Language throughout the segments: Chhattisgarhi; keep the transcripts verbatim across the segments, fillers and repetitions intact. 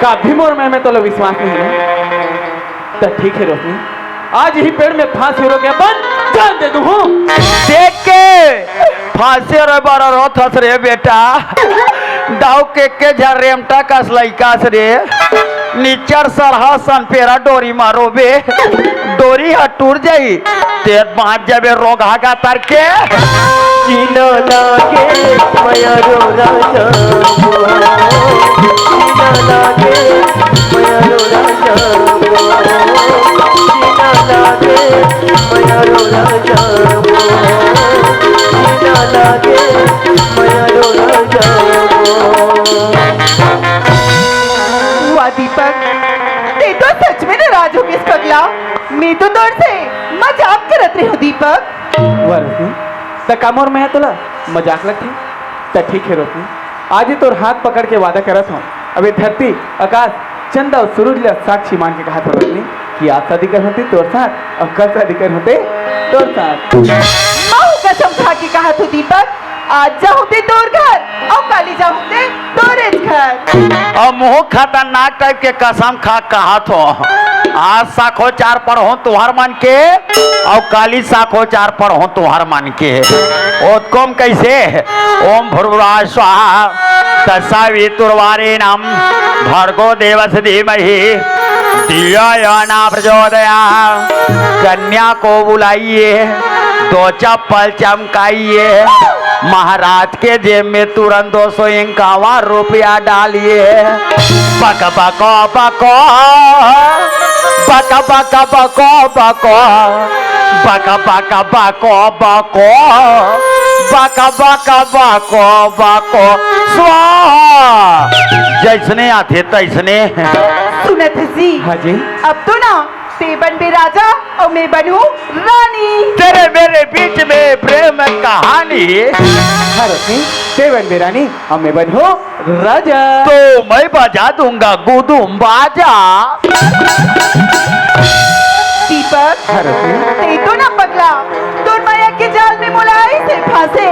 का अभी मोर मया में तोला विश्वास नहीं हे? त ठीक हे रोशनी, आज ही पेड़ में फांसी रोके अपन जान दे दूं हूँ। देख के फांसी रोए बर रोत हस रे बेटा, दाऊ के के झन रेमटा कस लइका हस रे, निचर सरहा सन पेरा डोरी मारो बे, डोरी ह टूट जाई, ते बांच जाबे रोगहा का तर के। जीना लागे मया रो राजा वो, जीना लागे मया रो राजा वो, जीना लागे मया रो राजा वो, जीना लागे मया रो राजा वो। वाह दीपक, ते तो सच में नाराज हो गेस पगला। मैं तो तोर से मजाक करत रहे हूँ दीपक। वाह रोशनी, त का मोर मया तोला मजाक लगथे? त ठीक हे रोशनी, आज ही तोर हाथ पकड़ के वादा करत हूँ, अब ये धरती, आकाश, चंदा अउ सूरज ला साक्षी मान के कहत हूँ रोशनी कि आज शादी करहूँ ते तोर साथ अउ कल शादी करहूँ ते तोर साथ। महू कसम खा के कहत हूँ दीपक, आज जाहूं ते तोर घर, अउ काली जाहूं ते तोरेच घर। अब महू खतरनाक टाइप के कसम खा कहत हूँ, आज साखोचार पढ़हूँ तुहर मन के, अउ काली साखोचार पढ़हूँ तुहर मन के। ओतकोम कैसे? ओम भूर्भुवः स्वाहा तत्सवितुर्वरेण्यं भर्गो देवस्य धीमहि धियो यो न प्रचोदयात्। कन्या को बुलाइए, दो चप्पल चमकाइए, महाराज के जेब में तुरंत दो सौ इक्यावन रुपया डालिए। बक बक बक, बक बक बक बक, बक बक बक बक, बक बक बक बक, स्वाहा। जैसने आथे तैसने। सुनत हस जी? हाँ जी। अब तो ना ते बनबे राजा अउ मैं बनहूँ रानी। तेरे मेरे बीच में प्रेम कहानी। हाँ रोशनी, ते बनबे रानी अउ मैं बनहूँ राजा। तो मैं बजा दूंगा गुदुम बाजा। दीपक, हाँ रोशनी। ते तो ना पगला, तोर मया के जाल में मोला ऐसे फांसे,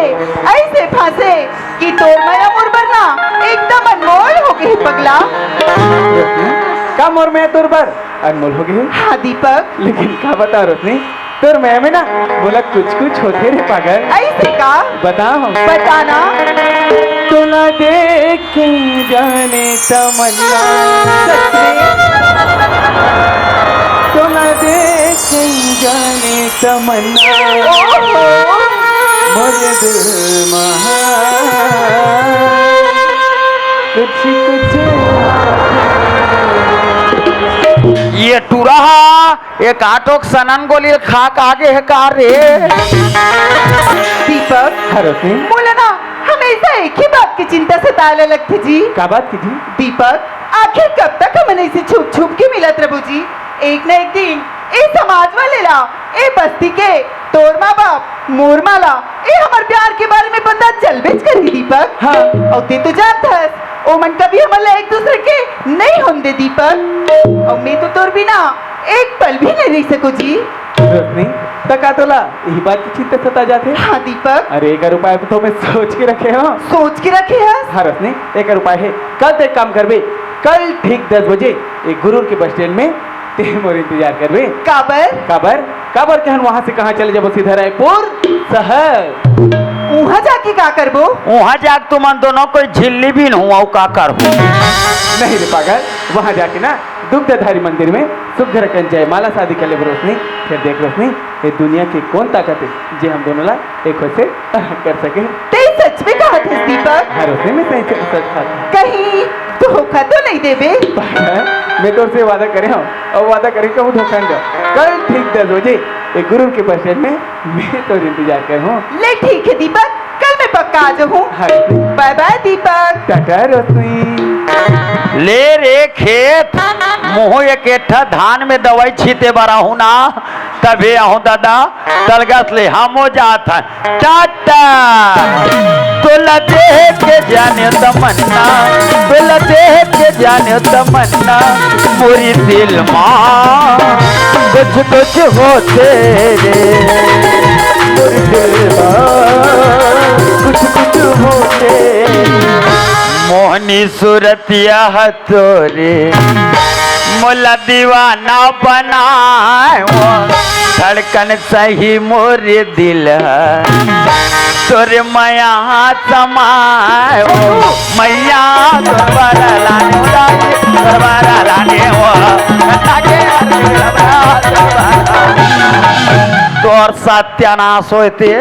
ऐसे फांसे कि तोर मया मोर बर ना एकदम अनमोल हो गे हे पगला। रोशनी, का मोर मया तोर बर अनमोल हो गे हे? हाँ दीपक। लेकिन का बता रोशनी, तोर मया में ना मोला कुछ कुछ होथे रे पागल। ऐसे का? बता हम। बता ना। तोला देख के जाने तमन्ना। सच में? तोला देख के जाने तमन्ना। ओहो। मोर दिल महा कुछ कुछ। ये टूरा हा एक आटोक सनन गोली खा के आगे हे का रे? दीपक, हाँ रोशनी। मोला ना हमेशा एक ही बात की चिंता सताए लगथे जी। का बात की जी? दीपक, आखिर कब तक हमन ऐसे छुप छुप के मिलत रहबो जी? एक ना एक दिन ए समाज वाले ला, ए बस्ती के, तोर माँ बाप, मोर माँ ला, ए हमर प्यार के बारे में पता चलबेच करही दीपक। हाँ। अउ ते तो जानत हस, ओमन कभी हमन ला एक दूसरे के नहीं होन दे दीपक। अउ मैं तो तोर बिना एक पल भी नहीं रह सको जी। रोशनी, त का तोला यही बात की चिंता सता जाथे? हाँ दीपक। अरे एकर उपाय तो मैं सोच के रखे हूँ। सोच के रखे हस? हाँ रोशनी, एकर उपाय हे। कल ते एक काम करबे, कल ठीक दस बजे एक गुरूर के बस स्टैंड में ते मोर इंतजार करबे। काबर? काबर? काबर के हम वहाँ से कहाँ चले जाबो सीधा रायपुर शहर। उहाँ जाके का करबो? उहाँ जाके तुमन दोनों कोई झिल्ली बीनहूँ अउ का करहूँ। नहीं रे पागल, वहाँ जाके ना दुग्धधारी मंदिर में सुघर कन जयमाला शादी कर लेबो रोशनी। फिर देख रोशनी, ये दुनिया के कौन ताकत हे जे हम दोनों ला एक हो से अलग कर सके। ते सच में कहत हस दीपक? हाँ रोशनी, मैं सही सच, सच कहत हूँ। कहीं धोखा तो नहीं देबे? पागल, मैं तोर से वादा करे हूँ अउ वादा करे कहूँ धोखा नहीं दो। कल ठीक दस बजे एक गुरूर के बस स्टैंड में मैं तोर इंतजार करहूँ। ले ठीक हे दीपक, कल मैं पक्का आ जाहूँ। हाँ रोशनी। बाय बाय दीपक। टाटा रोशनी। ले रे खेत, महूँ एक एठा धान में दवाई छीते बर आहूँ ना, तभे आहूँ दादा, तलगस ले हमो जात हन। टाटा। तोला देख के जाने तमन्ना, तोला देख के जाने तमन्ना, मोरी दिल मा कुछ कुछ होथे रे, मोरी दिल मा कुछ कुछ होथे। मोहन नी सूरतिया ह तोरे, मोला दीवाना बनाए वो, धड़कन सही मोरे दिल ह, तोरे मया समाए वो, मैया तोर बर लाने वो, तोर बर लाने वो, तोर सत्यानाश होते।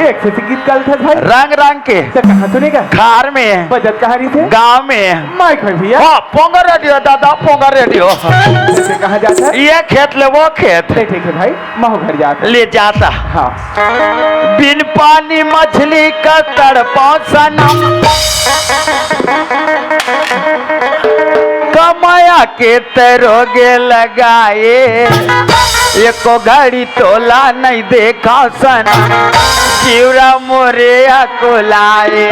एक से गीत गालत हस भाई। रंग रंग के। त कहाँ सुने का? खार में। बजत कहाँ रहिथे? गाँव में। माइक में भैया। हाँ, पोंगा रेडियो दादा, पोंगा रेडियो। से कहाँ जात हस? ये खेत ले वो खेत। ठीक, ठीक है भाई, महूँ घर जात हँव। ले जात हँव। हाँ। बिन पानी मछली का तड़पाव सनम, कमाया के तरोगे लगाए, एको घड़ी तोला नहीं देखा सनम, जीवरा मोरे अकुलाए।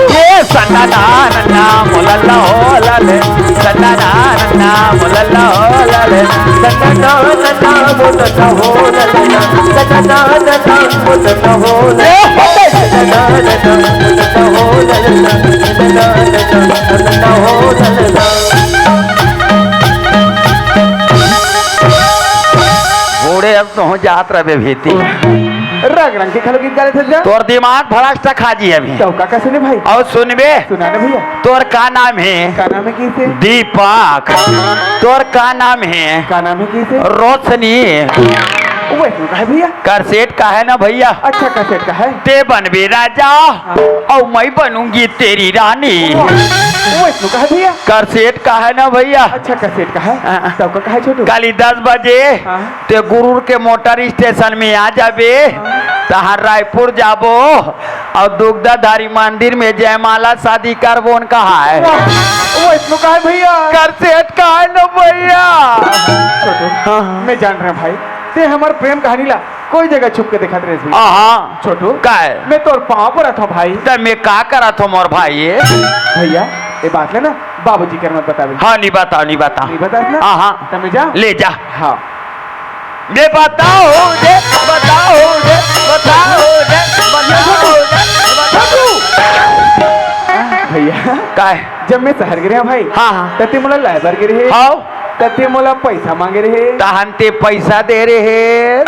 ये सन्ना नाम लल्ला हो लले, सन्ना नाम लल्ला हो लले, सन्ना नाम लल्ला हो लले, सन्ना नाम लल्ला हो लले, सन्ना नाम लल्ला हो लले, सन्ना नाम लल्ला हो लले। बूढ़े अब तो जात रहे भीती। रंग रंग के घलो गीत गा लेथस गा। तोर दिमाग भ्रष्ट खा जी अभी। त का का सुने भाई? अउ सुनबे। सुना ना भैया। तोर का नाम हे? का नाम हे कइसे? दीपक। तोर का नाम हे? का नाम हे कइसे? रोशनी। वइसनो का हे भैया? करसेट का हे ना भैया? अच्छा, करसेट का हे। ते बनबे राजा, हाँ। अउ मैं बनूंगी तेरी रानी। वाह, वइसनो का हे भैया? करसेट का हे ना भैया? अच्छा, करसेट का हे। हाँ। तब का का हे छोटू? काली दस बजे हाँ। ते गुरूर के मोटर स्टेशन में आ जाबे, हाँ। तहाँ रायपुर जाबो अउ दुग्धाधारी मंदिर में जयमाला शादी करबो न कहा हे। वाह, वइसनो का हे भैया? करसेट का हे न भैया। छोटू, हाँ, हाँ। मैं जान रहे हँव भाई, ते हमर प्रेम कहानी ला कोई जगह छुप के देखत रहे भैया। हाँ, हाँ। छोटू, का हे? मैं तोर पाँव परत हँव भाई। त मैं का करत हँव मोर भाई? भैया, ये बात ले ना बाबूजी कर मत बताबे। हाँ, नहीं बताओ, नहीं बताओ। नहीं बतास ना? हाँ, हाँ। त मैं जाँव? ले जा। हाँ। बे बताओ रे, बताओ रे, बताओ रे, बताओ रे, बताओ। भैया, काय? जब मैं शहर गे रहेंव भाई, हाँ, हाँ। त ते मोला लाए बर गे रहे। हाँ। त ते मोला पैसा मांगे रहे। तहन ते पैसा दे रहे।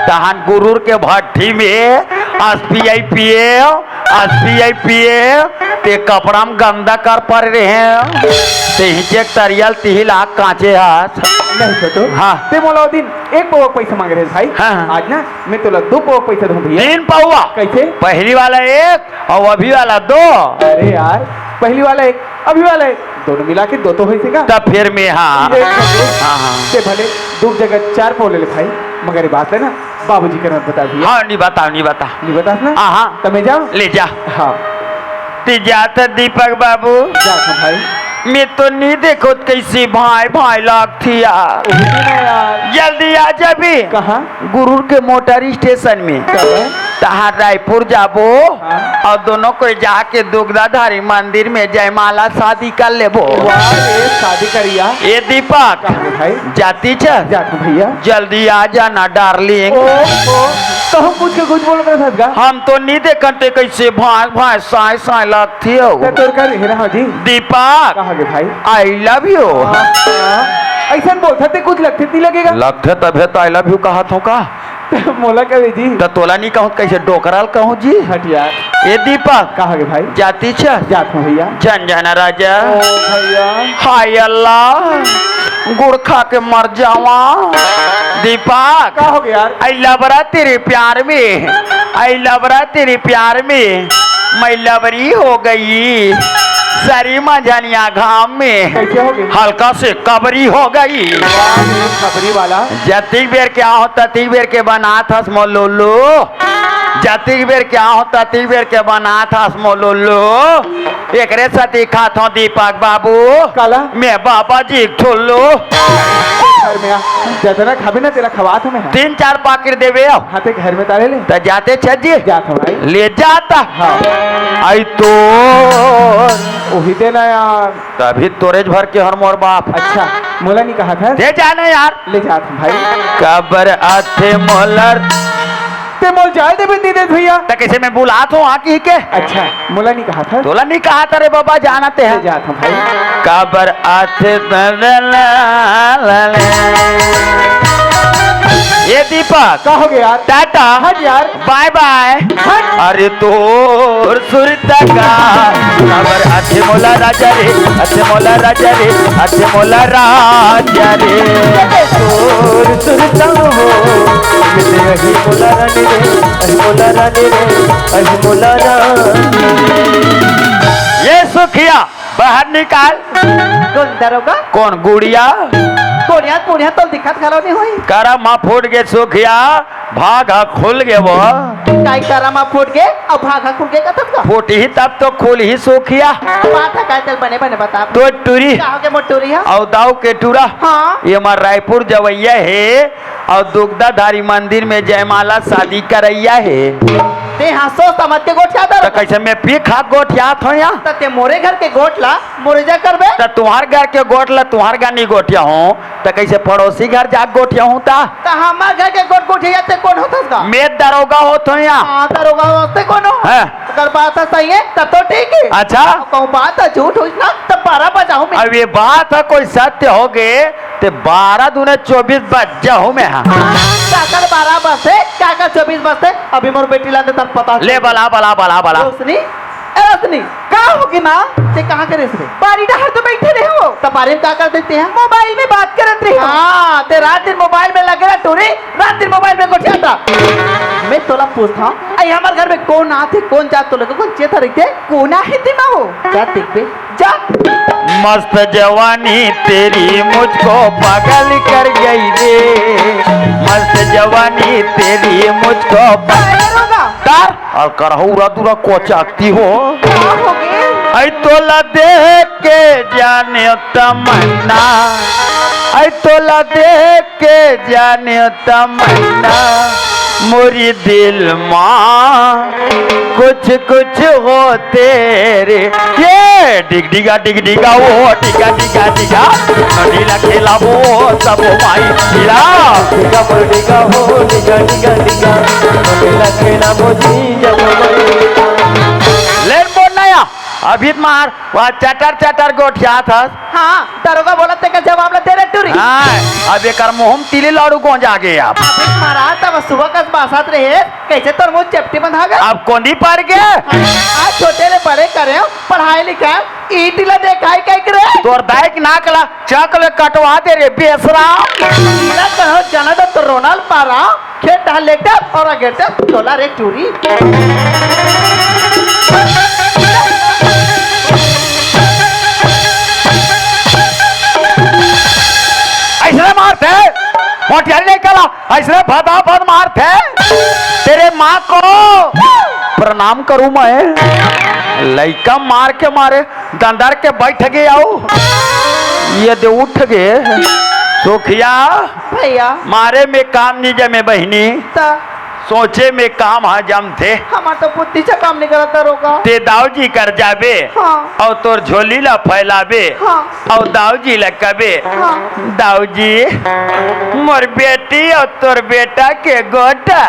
तहन गुरूर के भट्ठी में एस पी आई पिए, एस पी आई पिए, ते कपड़ा में गंदा कर परे रहे। ते हिचे तरिया ल तिही ला कांचे हस। नहीं छोटू। हाँ। ते मोला ओ दिन एक पौवा पैसा मांगे रहे भाई। हाँ, हाँ। आज ना मैं तोला दो पौवा पैसा दूँ भैया। तीन पौवा? कैसे? पहली वाला एक अउ अभी वाला दो। अरे यार, पहली वाला एक, अभी वाला एक, दोनों मिला के दो तो होइस गा। तब फिर मैं, हाँ। ये छोटू, हाँ, हाँ। ते भले दू जगह चार पौवा ले ले भाई, मगर ये बात है ना, बाबूजी कर मत बता भैया। हाँ, नहीं बताओ, नहीं बता। नहीं बतास ना? हाँ, हाँ। त मैं जाँव? ले जा। हाँ। ते जात दीपक बाबू। जात हँव भाई। मैं तो नहीं देखो कैसे भाई भाई लागथे यार। ओही तो ना यार। जल्दी आ जाबे। कहाँ? गुरूर के मोटर स्टेशन में। कब? तहाँ रायपुर जाबो हाँ। अउ दोनों कोई जाके दुग्धाधारी मंदिर में जयमाला शादी कर लेबो। वाह रे, शादी करिया। ए दीपक, कहाँ गे भाई? जाती छ? जात हँव भैया। जल्दी आ जाना डार्लिंग। ओ, ओ, त हम पूछ के कुछ बोल रहे थे का? हम तो नहीं देखन ते कैसे भाई भाई साय साय लगथे हो। त तोर का रहे ना जी? दीपक। कहाँ गे भाई? I love you। हाँ, हाँ। अइसन बोलथस ते कुछ लगथे नहीं लगेगा। लगथे तभे त I love you कहत हँव का? मोला कहे जी। त तोला नहीं कहूँ, कैसे डोकरा ल कहूँ जी? हट यार। ए दीपक। कहाँ गे भाई? जाती छ? जात हँव भैया। झन झन राजा। ओ भैया। हाय अल्लाह, गुड़ खा के मर जावा। दीपक। का हो गया यार? I love रहा तेरे प्यार में, I love रहा तेरे प्यार में, मैं लबरी हो गई। सरी मझनिया घाम में कैसे हो गई? हल्का से कबरी हो गई। वाह, ये खबरी वाला। जतिक बेर के आहूँ, ततिक बेर के बनात हस मोर लोल्लो। जतिक बेर के आहूँ, ततिक बेर के बनात हस मोर लोल्लो। एकरे सेती खात हँव दीपक बाबू। काला? मैं बाबा जी ठुल्लो। घर में आ, जतना खाबे ना, तेला खवात हँव मैं। तीन चार पाकिट देबे अब। हाँ, ते घर में ताले ले। त जाते छज्जी? जात हँव भाई। ले जाता। हाँ। आई तो। उही दे ना यार। तभी तोरेज भर के हर मोर बाप। अच्छा, मोला नहीं कहा था। दे जाना यार। ले जात हँव भाई। काबर आथे मोला ते मोल जाए देबे नी देत भैया। त कइसे मैं बुलात हूँ आके के? अच्छा, मोला नी कहा था। तोला नी कहा था रे बाबा, जाना ते है। जात हूँ भाई। काबर आथे ये दीपक। का हो गया यार? टाटा। हट यार। बाय बाय। हट। अरे तोर सुरता का, काबर आथे मोला राजा रे, आथे मोला राजा रे, आथे मोला राजा रे। तोर सुरता हो, मिलते अही मोला रानी रे, अही मोला रानी रे, अही मोला रानी रे। ये सुखिया, बाहर निकाल। कौन दरोगा? कौन गुड़िया? कोड़िया, कोड़िया तो दिखत घलो नहीं होई। करा मा फूट गे सुखिया, भाग ह खुल गे वो। काई करा मा फूट गे, अब भाग ह खुल गे कथस का? फूटही तब तो खुलही सुखिया। बात ह काय तेल बने बने बता। तो टूरी। का हो गे मोर टूरी ह? अउ दाऊ के टूरा। हाँ। ये मा रायपुर जवैया हे, अउ दुग्धाधारी मंदिर में जयमाला शादी करैया हे। ते हाँ सोच समझ के गोठिया दर। त कइसे मैं पी खा गोठियात हूँ या? त ते मोरे घर के गोठ ला मोरे जा करबे। त तुम्हार घर के गोठ ला तुम्हार घर नी गोठिया हूँ, त कइसे पड़ोसी घर जा गोठिया हूँ ता? त हमार घर के गोठ गोठिया ते कौन होथस का? मैं दरोगा होत हूँ या। हाँ, दरोगा होते कौन हो? हाँ। अगर बात ह सही है, तब तो ठीक है। अच्छा। कहूँ बात ह झूठ होइस ना, तब बारह बजाहूँ मैं। अब ये बात ह कोई सत्य हो गे, ते बारह दूने चौबीस बज जाहूँ मैं, हाँ। काकर बारह बजथे, काकर चौबीस बजथे, अभी मोर बेटी ला दे तब पता ले चलही। बला, बला, बला, बला। रोशनी, ए रोशनी, का हो गे माँ? ते कहाँ के रेस रे? बारी डहर तो बैठे रहे हो। त बारी में का कर देते हैं? मोबाइल में बात करत रहे हो। हाँ, ते रात दिन मोबाइल में लगे रहा टूरी, रात दिन मोबाइल में गोठियाता। मैं तोला पूछता हूँ, आई हमार घर में कौन आथे, कौन जात तो लगे, कौन चेता रहिथे? कोन आहे तेमा हो? जा देखबे, जा। मस्त जवानी तेरी मुझको पागल कर गई रे, मस्त जवानी तेरी मुझको पा- अरे रोगा। तार और करहु उरा दुरा कोचाकती हो। का हो गे? आई तोला देख के जाने तमन्ना, आई तोला देख के जाने तमन्ना, मोरी दिल माँ कुछ कुछ होते रे। ये डिग डिगा डिग डिगा वो डिगा डिगा डिगा, नदीला खेला वो सब माई ढीला। डिगा पर डिगा हो डिगा डिगा डिगा, नदीला खेला वो जी जब माई। लेन बोल नया, अभी त मार, वहाँ चटर चटर गोठियात हस। हाँ, दरोगा बोलत तेकर जवाब ला दे रे टूरी। हाँ, अब एकर मुँह म तिली लाड़ू गोंजा गे अब। अबे महाराज, तब सुबह कस बासत रहे, कइसे तोर मुँह चेपटी बंधा गे? अब कोंदी पर गे? आज छोटे ले बड़े करे, पढ़ाई लिखाई, ईटी ला देखाई कह के रे। तोर दाई के नाक ला चक ले कटवा दे रे बेसरा। हीरा कहो जना तो रोनल पारा। खेत डाल लेते और अगेते तोला रे टूरी। अइसने मारथे, मोटियारी लइका ला, अइसने फदाफद मारथे। तेरे माँ को प्रणाम करूँ मैं? लइका मार के मारे, दंदर के बइठ गे अउ ये दे उठ गे। सुखिया, भैया। मारे में काम नी जमे बहिनी। त? सोचे में काम ह जमथे। हमार तो बुद्धि से काम नहीं करता रोगा। ते दाऊ जी कर जाबे हाँ। अउ तोर झोली ला फैलाबे हाँ। अउ दाऊ जी ला कबे, हाँ। दाऊ जी, मोर बेटी अउ तोर बेटा के गोटा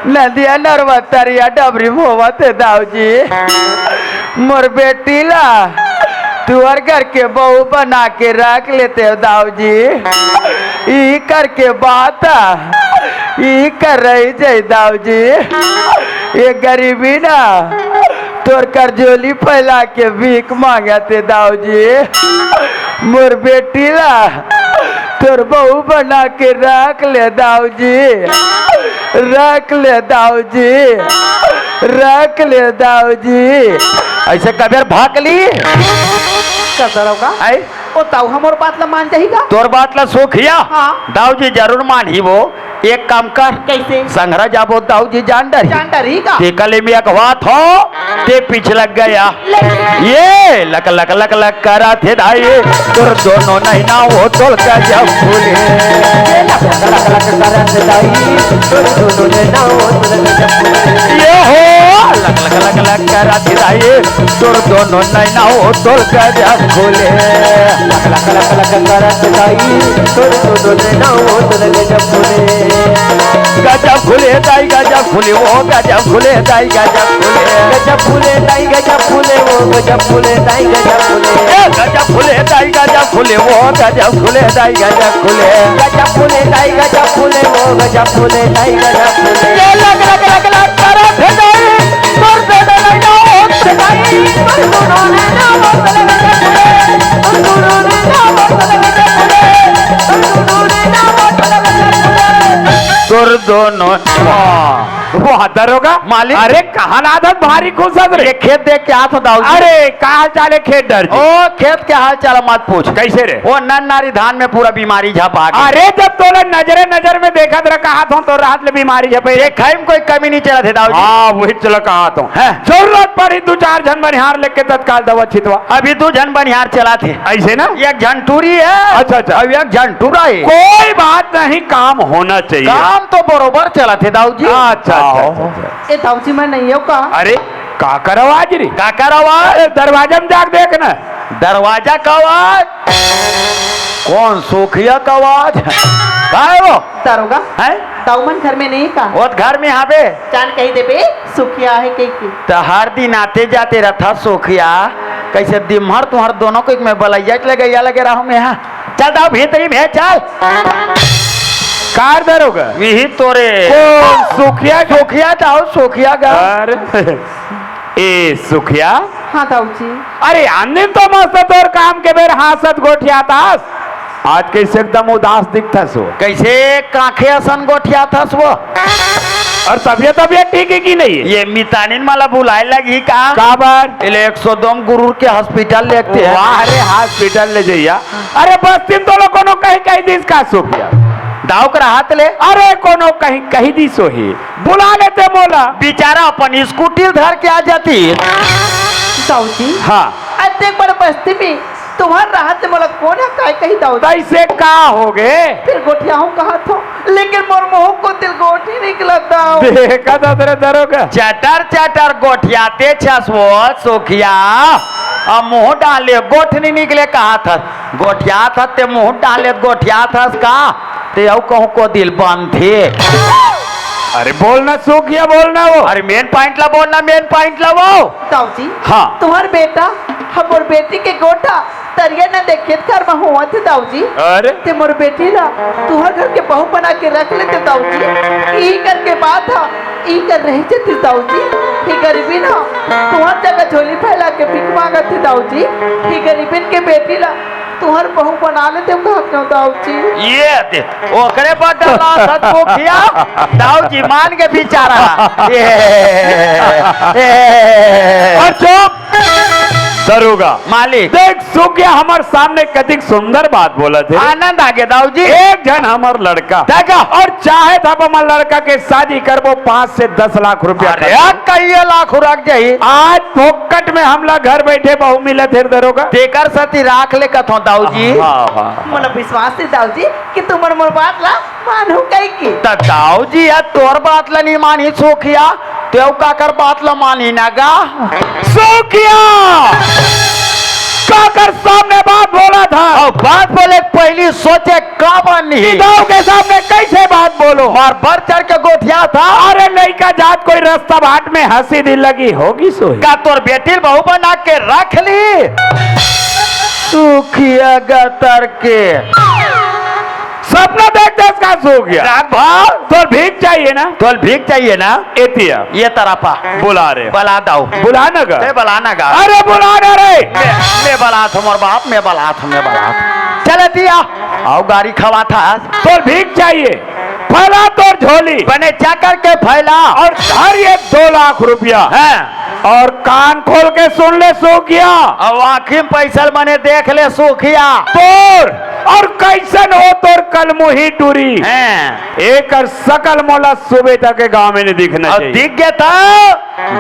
नदिया नरवा तरिया डबरी म होवत हे दाऊ जी। मोर बेटी ला तुहर घर के बहू बना के रख लेते हो दाऊ जी। ई करके बात, ई कर रही जय दाऊ जी। ये गरीबी ना तोर कर झोली फैला के भीख मांगत हे दाऊ जी। मोर बेटी ला तोर बहू बना के रख ले दाऊ जी, रख ले दाऊ जी, रख ले दाऊ जी। अइसे कबेर भाग ली। का दरोगा? आई? ओ ताऊ हमर बात ला मान जाही का? तोर बात ला सुखिया? हाँ। दाऊ जी जरूर मानही वो। एक काम कर। कइसे? संघरा जाबो दाऊ जी जान डरही। जान डरही का? ते कले में अगवात हो, ते पीछे लग गया। ले। ये लक लक लक लक करा थे दाई, तोर दोनों नहीं ना वो तोल का जब फूले। ये लक लक लक लक करा थे दाई, तोर दोनों नहीं ना वो तोल का जब फूले। ये हो, लक लक लक लक करत दाई, तोर दोनों नैना ओ तोर गजब खुले। लक लक लक लक करत दाई, तोर दोनों नैना ओ तोर गजब खुले। गजब खुले दाई, गजब खुले, ओ गजब खुले दाई, गजब खुले। गजब खुले दाई, गजब खुले, ओ गजब खुले दाई, गजब खुले। ए गजब खुले दाई, गजब खुले, ओ गजब खुले दाई, गजब खुले। गजब खुले दाई, गजब खुले, ओ गजब खुले दाई, गजब खुले। ये लक लक लक लक करत दाई, तोर दोनों नैना ओ तोर गजब खुले। तोर दोनों नैना ओ तोर गजब खुले। तोर दोनों नैना ओ तोर गजब खुले। तोर दोनों नैना ओ तोर गजब खुले। तोर दोनों, वाह, वाह, दरोगा। मालिक। अरे, कहाँ लादत भारी खुश हस रे? ये खेत देख के आत हँव दाऊ जी। अरे, का हाल चाल हे खेत डर जी? ओ, खेत के हाल चाल मत पूछ। कैसे रे? ओ, नन नारी धान में पूरा बीमारी झपा गे। अरे, जब तोला नजरे नजर में देखत रह, कहा थो तो रात ले बीमारी झपे। देखई में कोई कमी नहीं चलत हे दाऊ जी। हाँ, वही चला कहा थो। हैं? जरूरत पड़ी दू चार झन बनिहार लेके तत्काल दवा छितवा। अभी दू झन बनिहार चलात हे। ऐसे ना? एक झन टूरी हे। अच्छा, अच्छा। अब एक झन टूरा हे। कोई बात नहीं, काम होना चाहिए। काम तो बरोबर चलत हे दाऊ जी। अच्छा, अच्छा, आओ। अच्छा, अच्छा। ए दाऊ जी, मैं नहीं हूँ का? अरे, काकर आवाज रे? काकर आवाज? अरे, दरवाजा में जाके देख ना। दरवाजा का आवाज? कौन सुखिया का आवाज? का हे वो? दरोगा, हैं? दाऊ मन घर में नहीं का? वो तो घर में हाबे। जान कही देबे, सुखिया हे कही के। त हर दिन आते जाते रहा सुखिया, कैसे दिन भर तुम्हार दोनों को एक में बलैया के लगैया लगे रहो में, हाँ? चल दाऊ भीतरी में, चल। कार दरोगा। यही तोरे। कौन सुखिया का? सुखिया दाऊ, सुखिया का। अरे, ए सुखिया। हाँ दाऊ जी। अरे, आन दिन तो मस्त तोर काम के बेर हाँसत गोठियात हस। आज कैसे एकदम उदास दिखथस वो? कैसे कांखे असन गोठियात हस वो? और तबियत, तबियत ठीक हे कि नहीं हे? ये मितानिन मला बुलाए लगही का? काबर? एले एक सौ दो गुरूर के हॉस्पिटल लेगथे। वाह रे, हॉस्पिटल ले जइया। अरे बस्ती में तोला कोनो कहीं कही दिस का सुखिया? दाऊ कर हाथ ले। अरे कोनो कहीं कही दिस होही। बुला लेते मोला। बेचारा अपन स्कूटी धर के आ जाती। दाऊ जी। हाँ। अतेक बड़ बस्ती में तुम्हार रहत ले मोला कोन ह काय कही दाऊ जी? तैसे का होगे? फेर गोठियाहूँ कहा थो, लेकिन मोर मुँह कोती ले गोठी निकलत दाऊ। देखा था तेरे दरोगा। चटर चटर गोठियाते छस वो सुखिया। अब मुँह डाले गोठ नहीं निकले कहा था। गोठियात हस ते मुँह डाले गोठियात हस का? ते अउ कहूँ कोती ले बनथे। अरे बोलना सुखिया, बोलना वो। अरे main point ला बोलना, main point ला वो। दाऊ जी, हाँ। तुम्हार बेटा, हमर बेटी के गोठा, तरिया न देखे घर में होवत हे दाऊ जी। अरे। ते मोर बेटी ला, तुम्हार घर के बहू बना के रख लेते दाऊ जी। ई करके बात हा, ई कर रही जती दाऊ जी। हे गरीबी ना, तुम्हार जगह झोली फैला के भीख मांगत हे दाऊ जी। हे गरीबिन के बेटी ला, तुहर बहू बना लेते कहत हँव दाऊ जी। ये दे, ओकरे बर डरलात हस सुखिया, दाऊ जी मान गे बिचारा। ये, ये। अउ चुप। दरोगा। मालिक। देख सुखिया हमर सामने कतिक सुंदर बात बोलत हे। आनंद आ गे दाऊ जी। एक झन हमर लड़का। देखा। अउ चाहे त हमर लड़का के शादी करबो पाँच से दस लाख रुपया अरे खर्च। कहिए लाख उरक जाही। आज फोकट में हमला घर बैठे बहू मिलत हे दरोगा। तेकर सेती राख ले कथों दाऊ जी। हाँ, हाँ। मोला विश्वास हे दाऊ जी कि तुमन मोर बात ला मानहू कहि के। त दाऊ जी ह तोर बात ला नहीं मानही सुखिया, तेव काकर बात ला मानही ना गा? सुखिया! काकर सामने बात बोलत हस? अउ बात बोले के पहिली सोचे काबर नहीं? दाऊ के सामने कैसे बात बोलूं? अउ बढ़ चढ़ के गोठियात हस। अरे लइका जात कोई रस्ता बाट में हँसी दिल लगी होगी सोई। का तोर बेटी ल बहू बना के रख ली? सुखिया गतर के। सपना देखत हस का सुखिया? रात भर। तोला भीख चाहिए ना? तोला भीख चाहिए ना? एती आ। ये तरफ आ। बुला रे। बला दाऊ। बुला ना गा। ए, बला ना गा। अरे बुला ना रे। मैं, मैं बलात हँव मोर बाप, मैं बलात हँव, मैं बलात हँव। चल एती आ। अउ गारी खवात हस। तोला भीख चाहिए? फैला तोर झोली। बने चाकर के फैला। अउ धर ये दो लाख रुपया। हाँ। अउ कान खोल के सुन ले सुखिया। अउ आँखी में पैसा ल बने देख ले सुखिया। तोर अउ कइसन हो तोर कलमुही टूरी। हाँ। एकर सकल मोला सुबह तक के गाँव में नहीं दिखना अउ चाहिए। दिख गे त?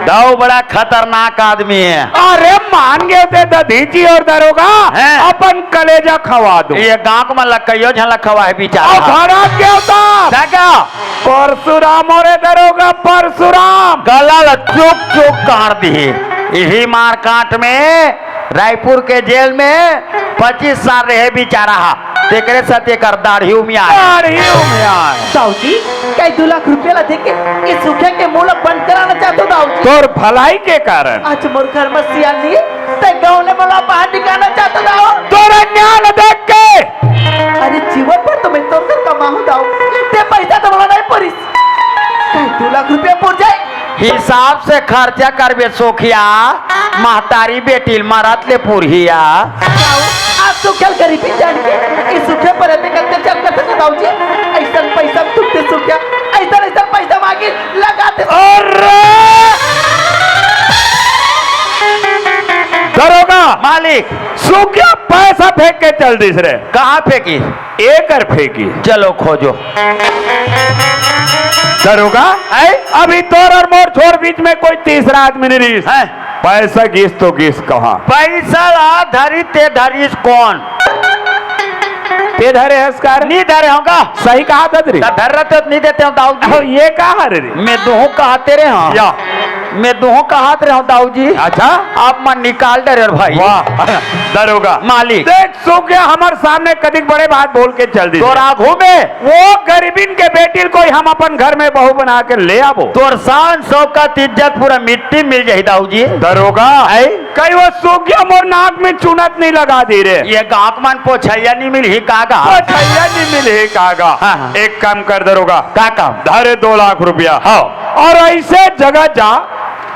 दाऊ बड़ा खतरनाक आदमी हे। अरे मान गे ते दधीची अउ दरोगा, हैं? अपन कलेजा खवा दूं। ये गांव के मन ला कइयो झन ला खवा हे बेचारा। अउ भड़क गे त। देखा। परसुराम, अरे दरोगा परसुराम। गला ला चुक चुक काट दिही। इही मारकाट में रायपुर के जेल में पच्चीस साल रहे बेचारा हा, तेकरे सेती एकर दाढ़ी उमिया हे। दाढ़ी उमिया हे। दाऊ जी, कई दू लाख रुपया ला देके ये सुखिया के मुंह ला बंद कराना चाहथों दाऊ जी। तोर भलाई के कारण। आज मोर घर में सियान नहीं, ते गांव ले मोला बाहर निकालना चाहथों दाऊ। तोर अन्याय ला देख के। अरे जीवन भर तो मैं तोर घर कमाहूं दाऊ, ते पैसा तो मोला नहीं पुरिस। कई दू लाख रुपया पुर जाए। हिसाब से खर्चा करबे सुखिया, महतारी बेटी ल मरत ले पुरही या। दाऊ, आज सुखिया ल गरीबी जान के, इस सुखिया पर अतेक अत्याचार करत हे दाऊ जी। अइसन पैसा तुमते सुखिया, अइसन, अइसन पैसा मांगी, लगा दे। अरे! दरोगा! मालिक! सुखिया पैसा फेंक के चल दिस रे। कहाँ फेंकी? एकर फेंकी। चलो खोजो। दरोगा, हैं? अभी तोर अउ मोर छोर बीच में कोई तीसरा आदमी नहीं रहिस। हैं? पैसा गिस तो गिस कहाँ? पैसा ला धरी ते धरिस कोन? ते धरे हस का रे? नी धरे हों का। सही कहा ददरी। त धर रहते तो नी देते हों दाऊ जी। अहो, ये कहा रे रे? मैं दुहूं कहाते रहे हों। या। मैं दुहूं कहात रहे हों दाऊ जी। अच्छा। आप मन निकाल डरे भाई। वाह, दरोगा। मालिक। देख, सुखिया हमर सामने कतिक बड़े बात बोल के चल दिस। तोर आघू में। वो गरीबिन के बेटी ल कोई हम अपन घर में बहू बना के ले आबो। तोर शान शौकत इज्जत पूरा मिट्टी मिल जाही दाऊ जी। दरोगा, हैं? कई वो सुखिया मोर नाक में चुनत नहीं लगा दी रे। ये गांव के मन पोछैया नहीं मिलही का गा? पोछैया नहीं मिलही का गा? हाँ, हाँ। एक काम कर दरोगा। का काम? धरे दो लाख रुपया। हाँ। अउ अइसे जगह जा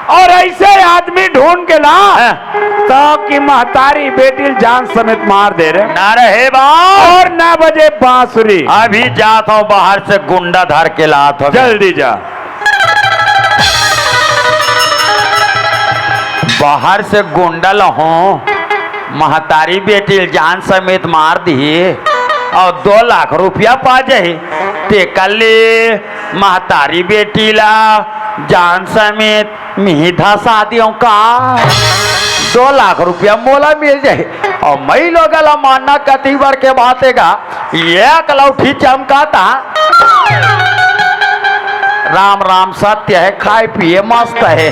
अउ अइसे आदमी ढूंढ के ला, हाँ। ताकि महतारी बेटी ल जान समेत मार दे रे। ना रहे बांस। अउ ना बजे बांसुरी। अभी जात हों बाहर से गुंडा धर के लात हों। जल्दी जा। बाहर से गुंडा लहों, महतारी बेटी ल जान समेत मार दिही अउ दो लाख रुपया पा जाही। तेकर ले महतारी बेटी ला जान समेत मिही धसा दियों का? दो लाख रुपया मोला मिल जाही। अउ मई लोग ला मानना कति बर के बात हे गा, एक लौठी चमकाता। राम राम सत्य हे, खाए पिए मस्त हे।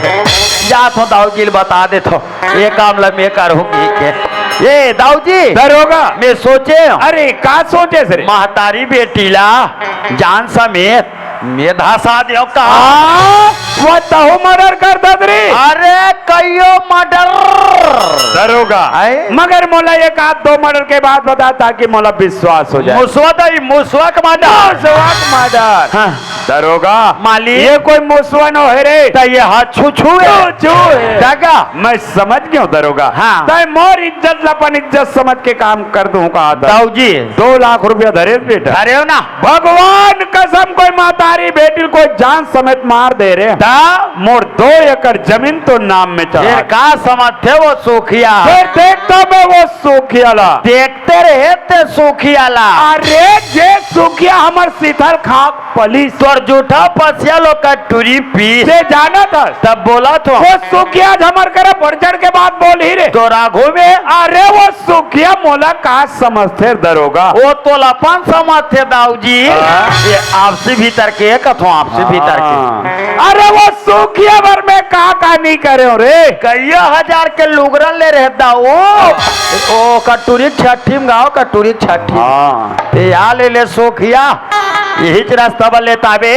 जात हों दाऊ जी ल बता देथों, ये काम ला मैं करहूं कहिके। ए दाऊ जी, दरोगा। मैं सोचे हों। अरे का सोचेस रे? महतारी बेटी ला जान समेत मैं धसा देव का? आ, वो तहूं मर्डर कर ददरी। अरे कइयो मर्डर। दरोगा, आए? मगर मोला एक आध दो मर्डर के बात बता, ताकि मोला विश्वास हो जाए। मुसवा दई, मुसवा के मर्डर। मुसवा के मर्डर। हाँ। दरोगा, मालिक। ये कोई मुसवा नो हे रे। त ये हा छुछू हे। छुछू हे। दगा। मैं समझ गेंव दरोगा। हाँ। तैं मोर इज्जत ला अपन इज्जत समझ के काम कर दूं का? दाऊ जी। दो लाख रुपया धरे बेटा। धरे हो ना? भगवान कसम, कोई महतारी बेटी ल कोई जान समेत मार दे रे। त? मोर दो एकड़ जमीन तो नाम में चढ़ा। फिर का समझथे वो सुखिया? फिर देखता मैं वो सुखिया ला। देखते रहे ते सुखिया ला। अरे जे सुखिया हमर सीथल खाक पलिस। तोर जूठा पसिया लो कटोरी पीस। ते जानत हस? तब बोलत हों। वो सुखिया आज हमर करा बढ़ चढ़ के बात बोलही रे। तोर आघू में? अरे वो सुखिया मोला का समझथे दरोगा? वो तोला अपन समझथे दाऊ जी। हाँ। ये आपसी भीतर के कथों, आपसी भीतर के। हाँ। अरे वो सुखिया बर मैं का का नहीं करे हों रे? कइयो हजार के लुगरा ले रहे दाऊ। ओ कटोरी छठी में गाओ, कटोरी छठी। हाँ। ते या ले ले सुखिया। यही च रस्ता बर लेताबे।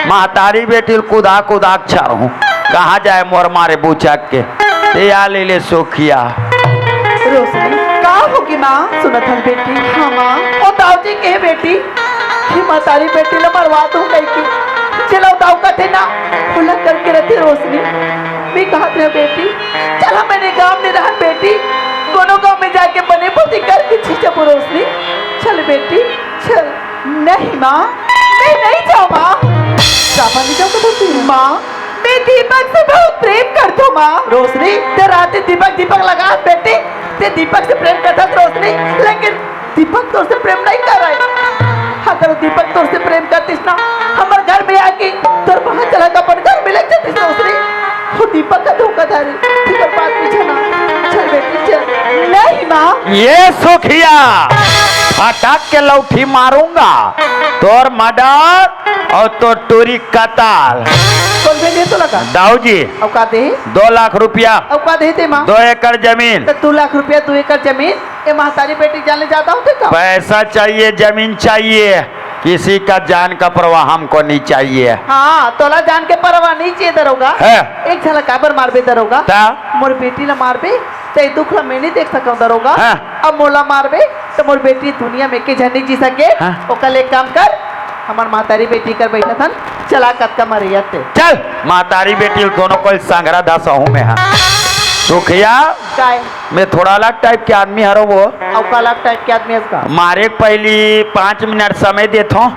महतारी बेटी ल कुदा कुदा के छरहूं। कहाँ जाए मोर मारे बुचक के। ते या ले ले सुखिया। रोशनी, का होगे माँ? सुनत हन बेटी? हाँ माँ। ओ दाऊ जी के बेटी, कि महतारी बेटी ला मरवा दूं कहिके, जेला ओ दाऊ कथे ना, ओला करके रथे रोशनी। मैं कहत रहे बेटी, चल हमन ए गांव में रहन बेटी, कोनो गांव में जाके बने पोती करके जी जबो रोशनी। चल बेटी, चल। नहीं माँ, मैं नहीं जाऊँ माँ। जाबा नहीं जाऊँ तो बोलती है। माँ, मैं दीपक से बहुत प्रेम करथों माँ। रोशनी, ते रात दीपक दीपक लगा बेटी, ते दीपक से प्रेम करथस रोशनी, लेकिन दीपक तोर से प्रेम नहीं करे। अगर दीपक तोर से प्रेम करतिस ना, हमर घर में आके तोर बाहर चला के अपन घर में ले जातिस रोशनी। दीपक का धोखा धरे, ठीक है, बात पीछे ना। चल बेटी, चल। नहीं माँ। ये सुखिया, फटक के लौठी मारूंगा, तोर मर्डर और तोर टूरी कताल। कौन दे दे तो लगा? दाऊ जी। अब का दे? दो लाख रुपया। अब का दे दे माँ? दो एकड़ जमीन। तो दो लाख रुपया, दो एकड़ जमीन, ये महतारी बेटी जाने जाता हूँ देखा। पैसा चाहिए, जमीन चाहिए, किसी का जान का परवाह हमको नहीं चाहिए। हाँ, तोला जान के परवाह नहीं चाहिए दरोगा। है। एक झलक काबर मारबे दरोगा? ता? मोर बेटी ला मारबे, ते दुख ला मैं नहीं देख सकूं दरोगा। हाँ। अब मोला मारबे, तो मोर बेटी दुनिया में के झन नहीं जी सके। हाँ। ओकर ले एक काम कर, हमार महतारी बेटी कर बैठा थन, चला कतका मरैया ते। चल, महतारी बेटी दोनों को संघरा धसहूं मैं, हाँ। सुखिया, काय? मैं थोड़ा अलग टाइप के आदमी हरो वो। अउ का अलग टाइप के आदमी हस का? मारे के पहली पाँच मिनट समय देथो,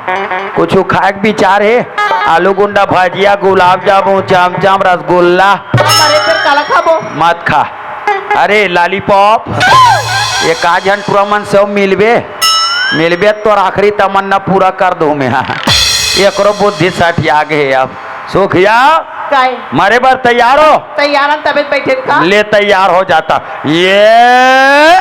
कुछ खाए के विचार है, आलू गुंडा भजिया, गुलाब जामुन, चमचम, रसगुल्ला। अरे फिर काला खाबो? मत खा। अरे लॉलीपॉप, एक आध झन टुरा मन से मिलबे, मिलबे तो आखिरी तमन्ना पूरा कर दूं मैं। एकरो बुद्धि सठिया गे अब। सुखिया, काय? मरे बर तैयार हो? तैयार हन, तबे त बैठे का? ले तैयार हो जाता। ये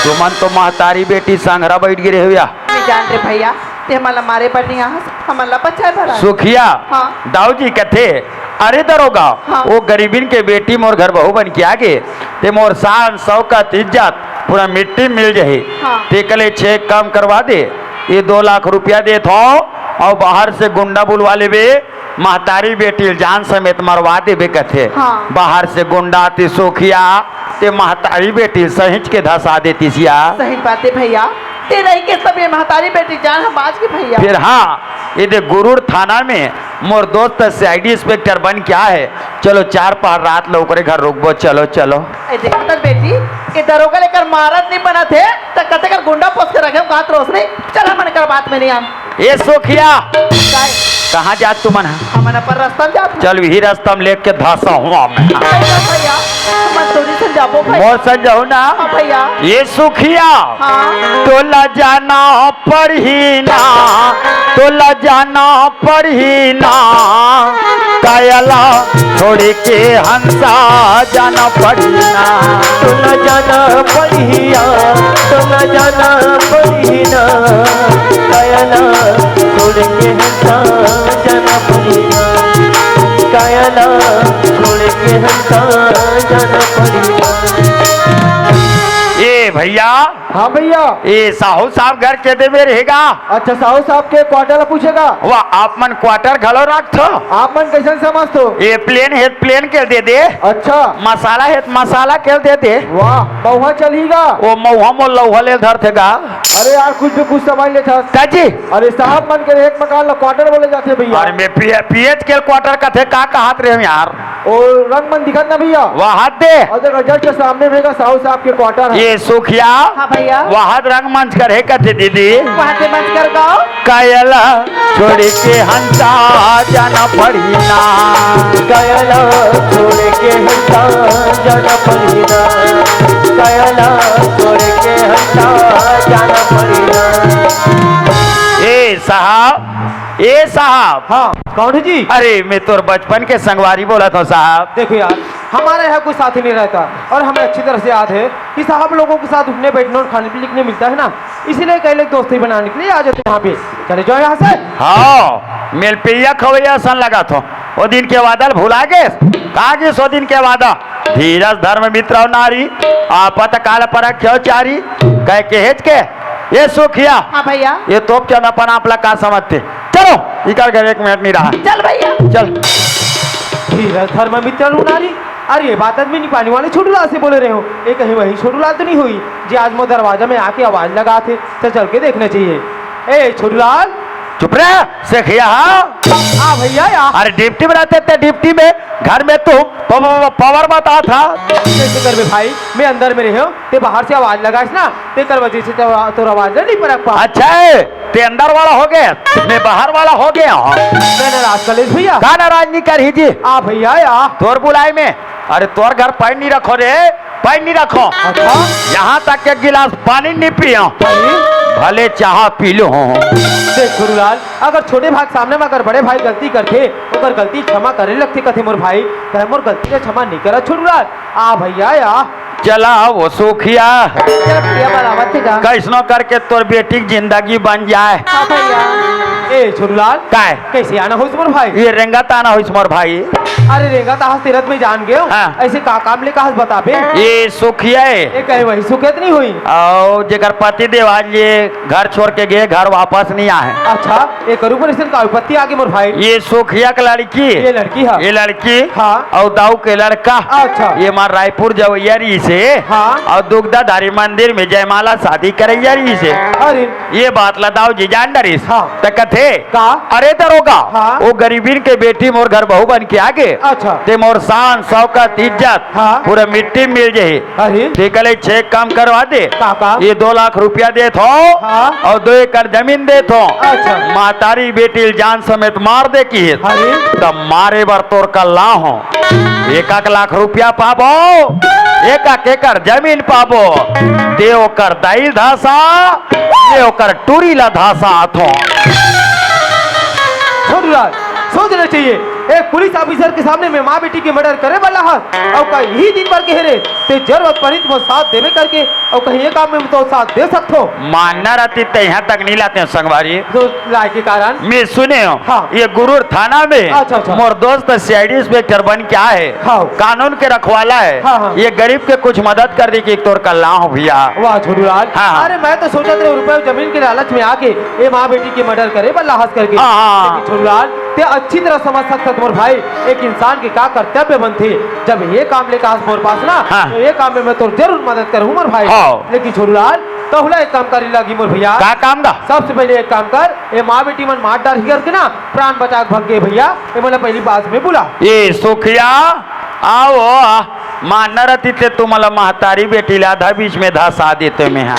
तुमन तो महतारी बेटी संघरा बैठ गे रहे हो या? मैं जान रे भैया, ते हमन ला मारे बर नहीं आहस, हमन ला बचाए बर आए। सुखिया, हाँ। दाऊ जी कथे, अरे दरोगा, हाँ। वो गरीबिन के बेटी मोर घर बहू बन के आ गे, ते मोर शान, शौकत, इज्जत पूरा मिट्टी में मिल जाही। हाँ। ते कले छे काम करवा दे, ये दो लाख रुपया देत हो और बाहर से गुंडा बुलवा लेबे, महतारी बेटी ल जान समेत मरवा देबे कथे। हाँ। बाहर से गुंडा आती सुखिया, ते महतारी बेटी सहिंच के धसा देती सिया। सही बात है भैया, ते रही के सब ये महतारी बेटी जान हम बाज के भैया। फिर हाँ, ये दे गुरूर थाना में मोर दोस्त सीआईडी इंस्पेक्टर बन के आए हे। चलो चार पहर रात ल ओकरे घर रुकबो। चलो, चलो। ए, देखत हस बेटी, ये दरोगा ल एकर मारत नहीं बनत हे, त कते कर गुंडा पोस के रखे हो, गात रोस नहीं। चल, हमन एकर बात में नहीं आन। ए सुखिया, काय? कहाँ जात तुमन ह? हमन अपन रास्ता में जात हन। चल, वही रास्ता में लेके धसा हुआ मैं। नहीं, नहीं भैया, हमन तोरी से जाबो भैया। मोर संग जाहू ना? हाँ भैया। ए सुखिया, हाँ। तोला जाना पड़ही ना, तोला जाना पड़ही ना, कायला छोड़ के हंसा जाना पड़ही ना। तोला जाना पड़ही ना, तोला जाना पड़ही ना, कायला छोड़ के हंसा जाना पड़ही ना, कायला छोड़ के हंसा जाना पड़ही ना। ए भैया, हाँ भैया। ए साहू साहब घर के देवे रहेगा। अच्छा, साहू साहब के क्वार्टर ला पूछेगा? वाह, आप मन क्वार्टर घलो रखथो? आप मन कैसन समझथो? ए प्लेन हे त प्लेन के दे दे। अच्छा। मसाला हे त मसाला के दे दे। वाह, महुआ चलही गा? ओ महुआ मोर लौहा ले धरथे गा। अरे यार, कुछ भी कुछ समझ लेथस। का जी? अरे साहब मन के एक मकान ला क्वार्टर बोले जाथे भैया। अरे मैं पी-, पीएच के क्वार्टर कथे का कहत रहे यार? ओ रंग मन दिखत ना भैया? वहाद दे। और देखो, जस्ट सामने में का साहू साहब के क्वार्टर है। ए सुखिया। हाँ भैया। वहाद रंगमंच करे कथे दीदी। वहाद दे मंच कर गाओ। कायला छोड़ के हंसा जाना पड़ही ना। कायला छोड़ के हंसा जाना पड़ही ना। कायला छोड़ के हंसा जाना पड़ही ना। ए साहब, ए साहब। हाँ, कौन है जी? अरे, मैं तोर बचपन के संगवारी बोलत हूँ साहब। देखो यार, हमारे यहाँ कोई साथी नहीं रहता और हमें अच्छी तरह से याद है कि साहब लोगों के साथ उठने बैठने और खाने पीने के लिए मिलता है ना, इसीलिए कई लोग दोस्ती बनाने के लिए आ जाते हैं यहाँ पे। चले जाओ यहाँ से। हाँ, मेलपेया खवैया सन लगा थो। वो दिन के वादा ल भुला गे? कहाँ गिस वो दिन के वादा? धीरज धर्म मित्र और नारी, आपत काल पर रख्यो चारी। कह के हेज के, ए सुखिया। हाँ भैया। ए तोप चंद अपन आप ला का समझथे? चलो, इकर घर एक मिनट नहीं रहा। चल भैया। चल। धीरज धर्म मित्र और नारी, अरे ये बात आदमी नहीं पानी वाले छोटू लाल से बोले रहे हो। ये कहीं वही छोटू लाल तो नहीं हुई जे आज मोर दरवाजा में आके आवाज लगाथे? चल, चल के देखना चाहिए। ए छोटू लाल। चुप रह, सेखिया। हाँ भैया यार। अरे ड्यूटी में रहते थे, ड्यूटी में, घर में तू प-, प-, पावर बताथा। कैसे करबे भाई, मैं अंदर में रहे हूँ, ते बाहर से आवाज लगाइस ना, तेकर वजह से तो, तोर आवाज नहीं परख पा। अच्छा है, ते अंदर वाला हो गया, मैं बाहर वाला हो गया हूँ। मैं नाराज कर लेस भैया। का नाराज नहीं करही जी? आ भैया या। तोर बुलाई में, अरे तोर घर पैर नहीं रखो रे, पैर नहीं रखो। अच्छा। यहाँ तक एक गिलास पानी नहीं पियो। पानी? भले चाह पी लो। देख छोटूलाल, अगर छोटे भाई के सामने में अगर बड़े भाई गलती करथे, ओकर गलती क्षमा करे लगथे कथे मोर भाई, तैं मोर गलती ला क्षमा नहीं करा छोटूलाल। आ भैया या। चला वो सुखिया, चल भैया, बराबर थे का? कैसनो करके तोर बेटी के जिंदगी बन जाए। हाँ भैया। ए छोटूलाल, काय? कैसे आना होइस मोर भाई? ये रेंगत आना होइस मोर भाई। अरे रेंगत आहस तेरत में जान गयो। हाँ। ऐसे का काम ले कहस बताबे? ये सुखिया है। ये कहीं वही सुखिया तो नहीं हुई? और जेकर पति देव आज ये घर छोड़ के गए, घर वापस नहीं आए। अच्छा, ये करू पर इसने का विपत्ति आगे मोर भाई? ये सुखिया के लड़की। ये लड़की है। ये लड़की। हाँ। और दाऊ के लड़का। अच्छा। ये मार रायपुर जवैया रही से। हाँ। और दुग्धाधारी मंदिर में जयमाला शादी करैया रही से। अरे। ये बात ला दाऊ जी जान डरिस। हाँ। त कथे, का? अरे दरोगा, हाँ। वो गरीबीन के बेटी मोर घर बहू बन के आगे। अच्छा। ते मोर शान, शौकत, इज्जत हाँ। पूरा मिट्टी में मिल जाही। अरे। ठीक है, ले छह काम करवा दे। का, का? ये दो लाख रुपया देत हो हाँ। और दो एकड़ जमीन देत हो। अच्छा। महतारी बेटी ल जान समेत मार दे की। अरे। तब मारे बर तोर कल्ला हो। एक एक लाख रुपया पाबो, एक एक एकड़ जमीन पाबो। ते ओकर दाई ल धासा, ते ओकर टूरी ला धासा आथो। छोटूलाल, सोचना चाहिए। एक पुलिस ऑफिसर के सामने में माँ बेटी के मर्डर करे वाला हस, और का यही दिन भर के हेरे, ते जरूरत पड़ी तो साथ देवे करके, और कहीं ये काम में तो साथ दे सकथो। मानना रहती ते यहाँ तक नहीं लाते संगवारी। तो लाए के कारण? मैं सुने हो, हाँ। ये गुरूर थाना में अच्छा, अच्छा। मोर दोस्त सीआईडी इंस्पेक्टर बन के आए है। हाँ। कानून के रखवाला है। हाँ, हाँ। ये गरीब के कुछ मदद कर दी कि तोर कल्ला हो भैया। वाह छोटूलाल। हाँ, हाँ। अरे मैं तो सोचत रहे रुपए जमीन के लालच में आके ये माँ बेटी के मर्डर करे बर लाहस करके। हाँ, हाँ। लेकिन छोटूलाल, ते अच्छी तरह समझ सकत मोर भाई, एक इंसान के का कर्तव्य बनथे। जब ये काम लेके आस मोर पास ना, हाँ। तो ये काम में मैं तोर जरूर मदद करूँ मोर भाई। हाँ। लेकिन छोटूलाल, तहुला एक काम करे लागी मोर भैया। का काम गा? सबसे पहले एक काम कर, ये माँ बेटी मन मार डार करके ना प्राण बचा के भग गए भैया। ये मोला पहली पास में बुला। ये सुखिया, आओ, आ, मानना रहती ते तुमला महतारी बेटी ला आधा बीच में धसा देते में, हाँ।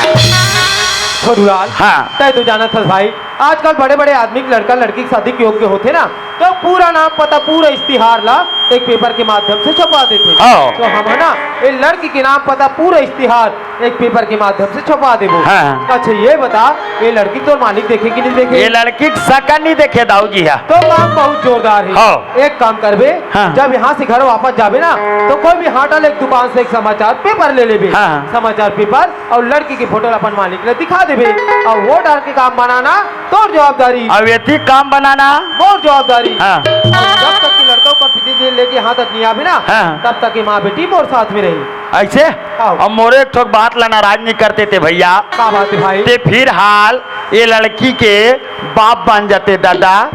छोटूलाल, हाँ। तय तो जानत हस भाई, आजकल बड़े-बड़े आदमी के लड़का लड़की के शादी के योग्य होथे ना, तो पूरा नाम पता, पूरा इश्तिहार ला एक पेपर के माध्यम से छपवा देथे। हाँ। तो हम है ना, ये लड़की के नाम पता, पूरा इश्तिहार एक पेपर के माध्यम से छपवा देबो। हाँ। अच्छा, ये बता, ये लड़की तोर मालिक देखे कि नहीं देखे? ये लड़की के शकल नहीं देखे दाऊ जी हा। तो काम बहुत जोरदार है। हाँ। एक काम करबे, हाँ। जब यहाँ से घर वापस जाबे ना, तो कोई भी हाटा ले एक दुकान से एक समाचार पेपर ले लेबे। हाँ। समाचार पेपर और लड़की की फोटो ला अपन मालिक ला दिखा देबे। और वो डार के काम बनाना तोर जवाबदारी। अब एती काम बनाना। मोर जवाबदारी। हाँ। और जब तक कि लड़का ओकर पिताजी लेके यहाँ तक नहीं आबे ना, हाँ। तब तक ये माँ बेटी मोर साथ में रही। ऐसे? हाँ। अब मोरे एक ठोक बात ला नाराज नहीं करते ते भैया। का बात है भाई? ते फिलहाल ये लड़की के बाप बन जाते दादा।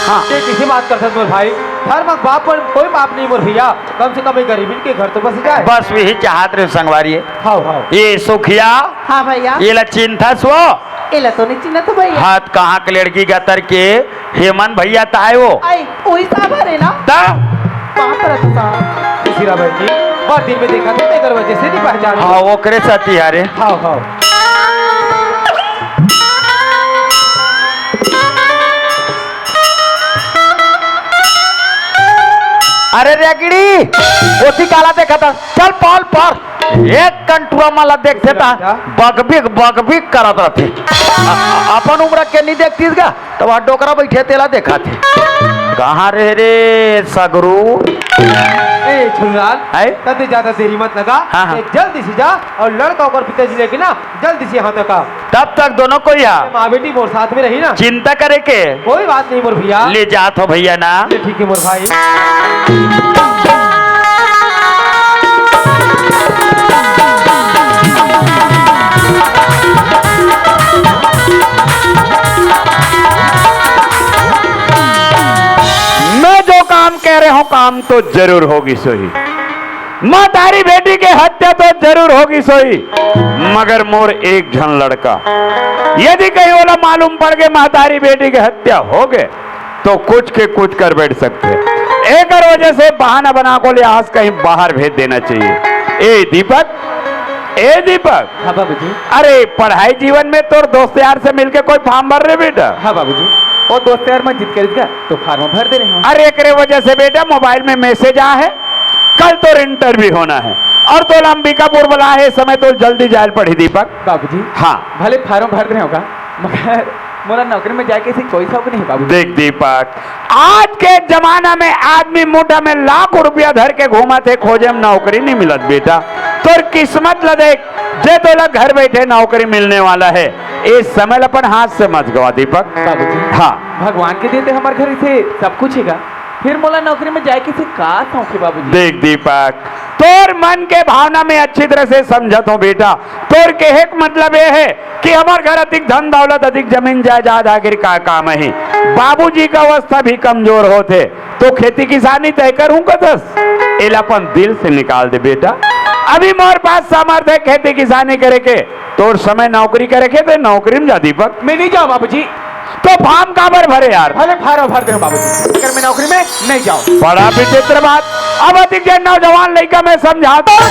हाँ। ते किसी बात कर सकते हो भाई? हर मग बाप पर कोई बाप नहीं मोर भैया, कम से कम एक गरीबी के घर तो बस जाए। बस वही चाहत रहे संगवारी। हाँ, हाँ। ये सुखिया, हाँ भैया। ये ला चिंता सो। एला तो नहीं चिन्हत हो भैया। हाथ कहाँ के लड़की गतर के हेमंत भैया ताय वो। आई, वही साहब हरे ना? ता? कहाँ पर है तो साहब? किसी रा बहन जी, बार दिन में देखा था, तेकर वजह से नहीं पहचान। हाँ, वो करे सती हरे। हाँ, हाँ। अरे रेगड़ी, ओती काला देखा था, चल पाल पर। एक कंटुआ माला देखते ता, बगबिक, बगबिक करत रहते। अ-, अ-, अपन उम्र के नहीं देखतीस गा, तो वहाँ डोकरा बैठे तेला देखा थे। कहाँ रहे रे सगरू? ए, छुलराल, हैं? तते ज्यादा देरी मत लगा। हाँ, हाँ। ए, जल्दी से जा और लड़का ओकर पिताजी लेके ना, जल्दी से यहाँ तक आ। तब तक दोनों को ही आ। माँ बेटी मोर साथ में रही ना। चिंता करे के। कोई बात नहीं मोर भैया। ले जात हो भैया ना। ले ठीक है मोर भाई। मैं जो काम कह रहे हूँ, काम तो जरूर होगी सही। महतारी बेटी के हत्या तो जरूर होगी सही, मगर मोर एक झन लड़का, यदि कहीं ओला मालूम पड़ गए महतारी बेटी के हत्या हो गए, तो कुछ के कुछ कर बैठ सकते। एकर वजह से बहाना बना को ले आज कहीं बाहर भेज देना चाहिए। ए दीपक, ए दीपक। हाँ बाबूजी। अरे, पढ़ाई जीवन में तोर दोस्त यार से मिलके कोई form भर रे बेटा। हाँ बाबूजी, वो दोस्त यार मैं जीत कर इसका तो form भर दे रहे हूँ। अरे, एकरे वजह से बेटा mobile में message आ है, कल तोर interview होना है और तोला अंबिकापुर बुला है, इस समय तो जल्दी जायल पड़ी दीपक। बाबूजी। हाँ। भले form भर रहे होगा, मगर मोला नौकरी में जाए के ऐसी कोई शौक नहीं बाबूजी। देख दीपक, आज के जमाना में आदमी मुठा में लाख रुपया धर के घूमत हे, खोजे में नौकरी नहीं मिलत बेटा। तोर किस्मत ला देख, जे तोला घर बैठे नौकरी मिलने वाला है। इस समय ला अपन हाथ से मत गवा दीपक। बाबूजी, हाँ। भगवान के देते हमर घर इसे सब कुछ हेगा, फिर मोला नौकरी में जाए के से का शौक हे बाबूजी? देख दीपक, तोर मन के भावना में अच्छी तरह से समझत हूँ बेटा। तोर कहे के मतलब ये है कि हमर घर अधिक धन दौलत, अधिक जमीन जायदाद आखिर का काम है? बाबूजी का अवस्था भी कमजोर होत हे, तो खेती किसानी तय करूं कथस? एला अपन दिल से निकाल दे बेटा। अभी मोर पास सामर्थ्य है खेती किसानी करे के, तोर समय नौकरी करे के, तो नौकरी में जा दीपक। मैं नहीं जाऊँ बाबूजी। तो फार्म काबर भरे यार? भले फार्म भर दे बाबूजी, अगर मैं नौकरी में नहीं जाऊँ। बड़ा विचित्र बात। अब अधिक जन नौजवान लइका मैं समझाता हूँ,